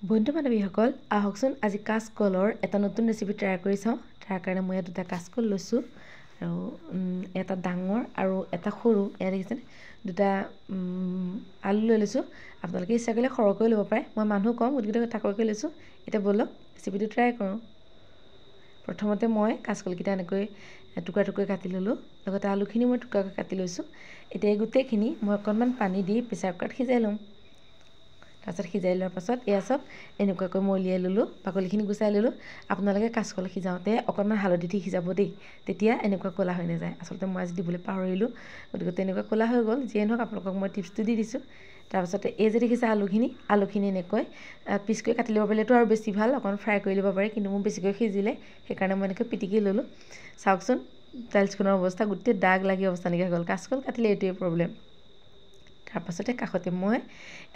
বন্ধু বান্ধৱীসকল আহকচোন আজি কাচকলৰ এটা নতুন ৰেচিপি ট্ৰাই কৰি চাওঁ। তাৰ কাৰণে মই ইয়াত দুটা কাচকল লৈছোঁ আৰু এটা ডাঙৰ আৰু এটা সৰু। এয়া দেখিছেনে, দুটা আলু লৈ লৈছোঁ। আপোনালোকে ইচ্ছা কৰিলে সৰহকৈ ল'ব পাৰে, মই মানুহ কম গতিকে তাকৰকৈ লৈছোঁ। এতিয়া ব'লক ৰেচিপিটো ট্ৰাই কৰোঁ। প্ৰথমতে মই কাচকলকেইটা এনেকৈ টুকুৰা টুকুৰা কাটি ল'লোঁ, লগতে আলুখিনি মই টুকুৰাকৈ কাটি লৈছোঁ। এতিয়া এই গোটেইখিনি মই অকণমান পানী দি প্ৰেছাৰ কুকাৰত সিজাই ল'ম। তাৰপাছত সিজাই লোৱাৰ পাছত এয়া চব এনেকুৱাকৈ মই উলিয়াই ল'লোঁ, বাকলিখিনি গুচাই ল'লোঁ। আপোনালোকে কাচকল সিজাওঁতে অকণমান হালধি দি সিজাব দেই, তেতিয়া এনেকুৱা ক'লা হৈ নাযায়। আচলতে মই আজি দিবলৈ পাহৰিলোঁ, গতিকে তেনেকুৱা ক'লা হৈ গ'ল। যিয়ে নহওক আপোনালোকক মই টিপছটো দি দিছোঁ। তাৰপাছতে এই যে দেখিছে আলুখিনি এনেকৈ পিচ কৰি কাটি ল'ব পাৰিলেতো আৰু বেছি ভাল, অকণমান ফ্ৰাই কৰি ল'ব পাৰি, কিন্তু মোৰ বেছিকৈ সিজিলে সেইকাৰণে মই এনেকৈ পিটিকি ল'লোঁ। চাওকচোন টাইলছখনৰ অৱস্থা, গোটেই দাগ লাগি অৱস্থা নাইকিয়া হৈ গ'ল। কাচকল কাটিলে এইটোৱে প্ৰব্লেম। তাৰপাছতে কাষতে মই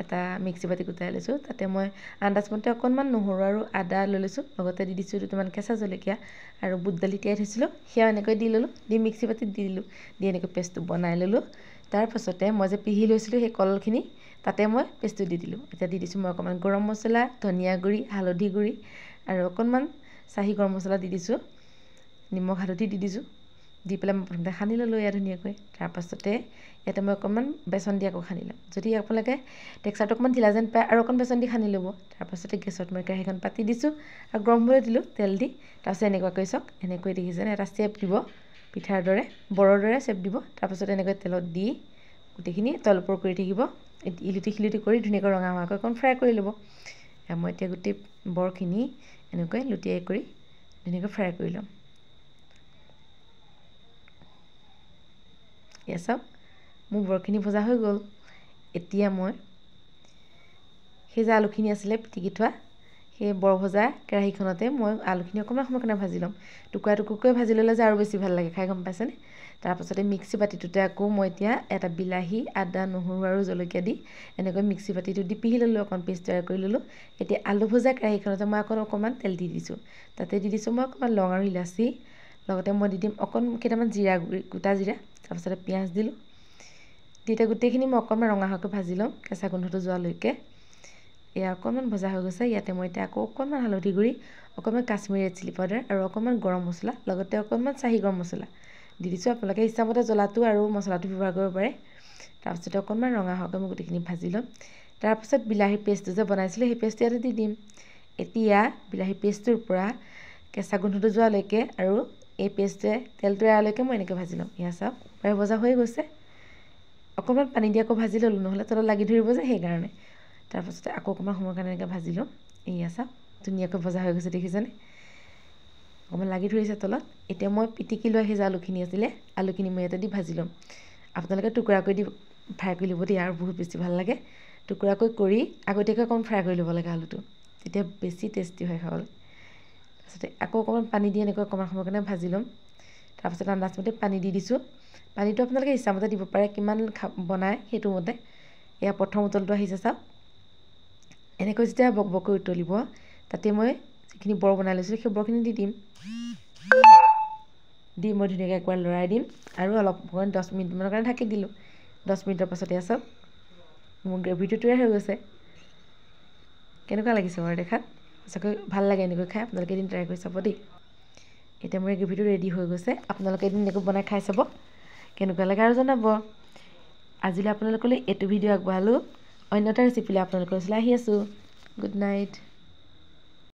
এটা মিক্সি বাতি গোটাই লৈছোঁ। তাতে মই আন্দাজমতে অকণমান নহৰু আৰু আদা লৈ লৈছোঁ, লগতে দি দিছোঁ দুটামান কেঁচা জলকীয়া আৰু বুট দালি তিয়াই থৈছিলোঁ, সেয়া এনেকৈ দি ল'লোঁ। দি মিক্সি বাতিত দি দিলোঁ, দি এনেকৈ পেষ্টটো বনাই ল'লোঁ। তাৰপাছতে মই যে পিহি লৈছিলোঁ সেই কলখিনি, তাতে মই পেষ্টটো দি দিলোঁ। এতিয়া দি দিছোঁ মই অকণমান গৰম মছলা, ধনিয়া গুড়ি, হালধি গুড়ি আৰু অকণমান চাহী গৰম মছলা দি দিছোঁ, নিমখ হালধি দি দিছোঁ। দি পেলাই মই প্ৰথমতে সানি ল'লোঁ এয়া ধুনীয়াকৈ। তাৰপাছতে ইয়াতে মই অকণমান বেচন দি আকৌ সানি ল'ম। যদি আপোনালোকে টেক্সাৰটো অকণমান ঢিলা যেন পায় আৰু অকণ বেচন দি সানি ল'ব। তাৰপাছতে গেছত মই কেৰাহীখন পাতি দিছোঁ আৰু গৰম হ'বলৈ দিলোঁ তেল দি। তাৰপাছত এনেকুৱাকৈ চাওক, এনেকৈ দেখিছেনে এটা চেপ দিব, পিঠাৰ দৰে, বৰৰ দৰে চেপ দিব। তাৰপাছত এনেকৈ তেলত দি গোটেইখিনি তল ওপৰ কৰি থাকিব, ইলুটি শিলুটি কৰি ধুনীয়াকৈ ৰঙা হোৱাকৈ অকণ ফ্ৰাই কৰি ল'ব। মই এতিয়া গোটেই বৰখিনি এনেকৈ লুটিয়াই কৰি ধুনীয়াকৈ ফ্ৰাই কৰি ল'ম। এয়া চাওক মোৰ বৰখিনি ভজা হৈ গ'ল। এতিয়া মই সেই যে আলুখিনি আছিলে পিটিকি থোৱা, সেই বৰ ভজা কেৰাহীখনতে মই আলুখিনি অকণমান সময় কাৰণে ভাজি ল'ম। টুকুৰা টুকুৰকৈ ভাজি ল'লে যে আৰু বেছি ভাল লাগে খাই, গম পাইছেনে? তাৰপাছতে মিক্সি বাতিটোতে আকৌ মই এতিয়া এটা বিলাহী, আদা, নহৰু আৰু জলকীয়া দি এনেকৈ মিক্সি বাতিটো দি পিহি ল'লোঁ, অকণ পেষ্ট তৈয়াৰ কৰি ল'লোঁ। এতিয়া আলু ভজা কেৰাহীখনতে মই আকৌ অকণমান তেল দি দিছোঁ। তাতে দি দিছোঁ মই অকণমান লং আৰু ইলাচি, লগতে মই দি দিম অকণ কেইটামান জিৰা গুড়ি, গোটা জিৰা। তাৰপাছতে পিঁয়াজ দিলোঁ। দি এতিয়া গোটেইখিনি মই অকণমান ৰঙা হোৱাকৈ ভাজি ল'ম, কেঁচা গোন্ধটো যোৱালৈকে। এয়া অকণমান ভজা হৈ গৈছে। ইয়াতে মই এতিয়া আকৌ অকণমান হালধি গুড়ি, অকণমান কাশ্মীৰী ৰেড চিলি পাউডাৰ আৰু অকণমান গৰম মছলা, লগতে অকণমান চাহী গৰম মছলা দি দিছোঁ। আপোনালোকে ইচ্ছামতে জ্বলাটো আৰু মছলাটো ব্যৱহাৰ কৰিব পাৰে। তাৰপিছতে অকণমান ৰঙা হোৱাকৈ মই গোটেইখিনি ভাজি ল'ম। তাৰপিছত বিলাহীৰ পেষ্টটো যে বনাইছিলোঁ সেই পেষ্টটো ইয়াতে দি দিম। এতিয়া বিলাহী পেষ্টটোৰ পৰা কেঁচা গোন্ধটো যোৱালৈকে আৰু এই পেষ্টটোৱে তেলটো এৰালৈকে মই এনেকৈ ভাজি ল'ম। এয়া চাওক প্ৰায় ভজা হৈ গৈছে। অকণমান পানী দি আকৌ ভাজি ল'লোঁ, নহ'লে তলত লাগি ধৰিব যে সেইকাৰণে। তাৰপাছতে আকৌ অকণমান সময়ৰ কাৰণে এনেকৈ ভাজি ল'ম। এয়া চাওক ধুনীয়াকৈ ভজা হৈ গৈছে, দেখিছেনে? অকণমান লাগি ধৰিছে তলত। এতিয়া মই পিটিকি লোৱা সেই যে আলুখিনি আছিলে, আলুখিনি মই ইয়াতে দি ভাজি ল'ম। আপোনালোকে টুকুৰাকৈ দি ফ্ৰাই কৰি ল'ব দেই, আৰু বহুত বেছি ভাল লাগে। টুকুৰাকৈ কৰি আগতীয়াকৈ অকণমান ফ্ৰাই কৰি ল'ব লাগে আলুটো, তেতিয়া বেছি টেষ্টি হয় খাবলৈ। তাৰপাছতে আকৌ অকণমান পানী দি এনেকৈ অকণমান সময়ৰ কাৰণে ভাজি ল'ম। তাৰপাছত আন্দাজমতে পানী দি দিছোঁ। পানীটো আপোনালোকে ইচ্ছামতে দিব পাৰে, কিমান বনায় সেইটো মতে। এয়া প্ৰথম উতলটো আহিছে চাওক। এনেকৈ যেতিয়া বক বককৈ উতলিব, তাতে মই যিখিনি বৰ বনাই লৈছিলোঁ সেই বৰখিনি দি দিম। দি মই ধুনীয়াকৈ একবাৰ লৰাই দিম আৰু অলপ 10 মিনিটমানৰ কাৰণে ঢাকি দিলোঁ। 10 মিনিটৰ পাছত এয়া চাওক মোৰ গ্ৰেভিটো তৈয়াৰ হৈ গৈছে। কেনেকুৱা লাগিছে বাৰু দেখাত? সঁচাকৈ ভাল লাগে এনেকৈ খাই, আপোনালোকে এদিন ট্ৰাই কৰি চাব দেই। এতিয়া মোৰ এই গ্ৰেভিটো ৰেডি হৈ গৈছে। আপোনালোকে এদিন এনেকৈ বনাই খাই চাব, কেনেকুৱা লাগে আৰু জনাব। আজিলৈ আপোনালোকলৈ এইটো ভিডিঅ' আগবঢ়ালোঁ। অন্য এটা ৰেচিপিলৈ আপোনালোকৰ ওচৰলৈ আহি আছোঁ। Good night.